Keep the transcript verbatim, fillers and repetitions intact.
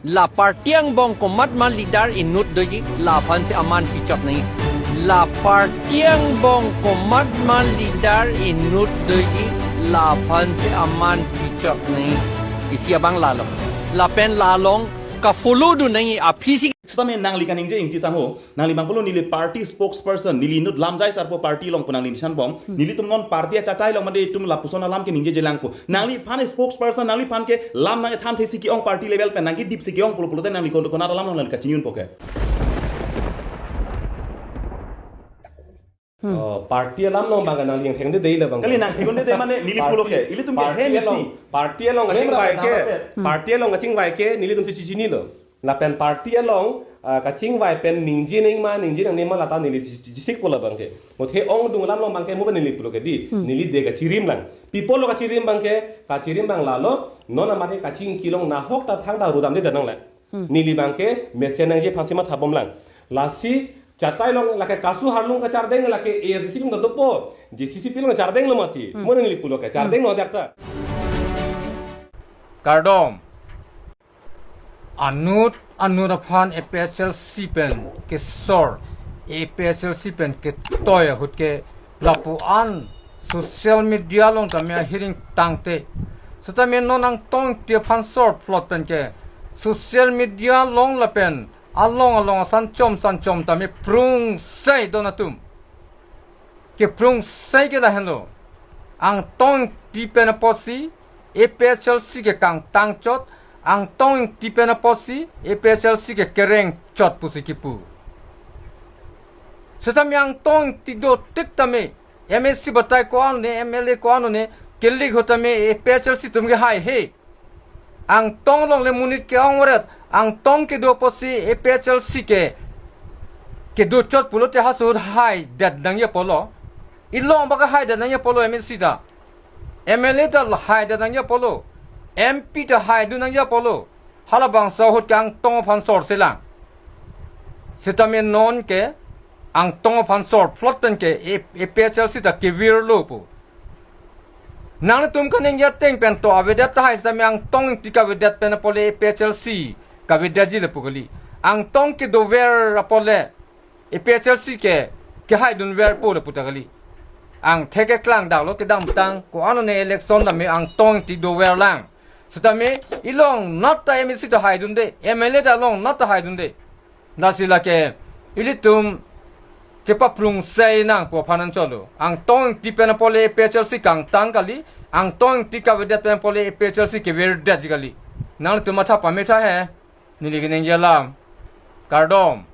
La party angbong komat ma leader inut doji, la aphan si aman pichot nangji. La party angbong komat ma leader inut doji, la aphan si aman pichot nangji. Isi abang la along. Lapen la along ka-follow dun nangji aphi si. Sitame nangli kaningje Ingti sangho, nangli bang pulo neli party spokesperson, neli inut lam jai sarpo party along pu nangli nisan bom. Nelitum non party achatai along mate itum lapuson alam keningjeje lang pu. Nangliphan spokesperson, nangliphan ke lam nang-ethan thesi ke-ong party level pen, nangkedipsi ke-ong pulo pulote nangli kon-, konat alam along kachingjun po ke. Oh, party alam along bang nangli yang thengde dei la bang. Kali nang thengde dei mane neli pulo ke. Ilitum ke party hem along, isi. Party along kachingvai ke. Party along kachingvai ke, nelitum si chichinilo. Lapen party along, ah, kachingvai pen ningje nangma, ningje nangne ma lata neli si-, si-, sik pulo bang ke. Mothe ongdung alam along bang ke mo neli pulo ke dei. Neli de kachirim lang. Pi apotlo kachirim bang ke, kachirim bang lalo, non amate kachingki along nahok ta thangta rudam de danang le. Neli bang ke mesen nangji aphan si matha bom lang. Lasi chatai along lake kasu harlung kachardeng lake A D C along ta dopo. J C C P along chardenglo mati. Mo neli pulo ke chardenglo dak ta. Kardom. Anut anut aphan A P H L C pen kesor, A P H L C pen ketoi ahut ke lapu-an social media along tame ahiring tangte. Setame non Angtong Ingti aphan sor plot pen ke social media along lapen along along asan chom san chom tame prungsai don atum. Keprungsai ke lahenlo. Angtong Ingti pen apotsi A P H L C ke kangtang chot, Angtong Ingti pen apotsi A P H L C ke kereng chot pusi kipu. Setame Angtong Ingti do tik tame, M A C batai ko-an ne, M L A ko-an ne, kelik ahut tame A P H L C atum ke hai he. Angtong along le monit ke-ong varet, Angtong kedo apotsi A P H L C ke, kedo chot pulote halaso ahut haidet nangji apotlo. Ilong bak haidet nangji apotlo M A C ta. M L A ta haidet nangji apotlo. M P ta haidun nangji apotlo. Halabangso ahut ke Angtong aphan sorse lang. Setame non ke Angtong aphan sor plot pen ke A-, A P H L C ta kevirlo pu. Nangtum kaningje ateng pen to avedet tahai setame Angtong Ingti kavedet pen apot le A P H L C kavedetji le pu kali. Angtong kedover apot le A P H L C ke kehaidunverpo le pu ta kali. Angthek keklang daklo kedamtang ko-an ne election tame Angtong Ingti dover lang. Setame ilong not ta M A C ta haidunde, M L A ta along not ta haidunde. Lasi lake ilitum kepaprungsai nangpo aphan anchotlo. Angtong Ingti pen apot le A P H L C kangtang kali, Angtong Ingti kavedet pen apot le A P H L C kevirdet kali. Nangtum matha pametha he, neli kaningje alam. Kardom.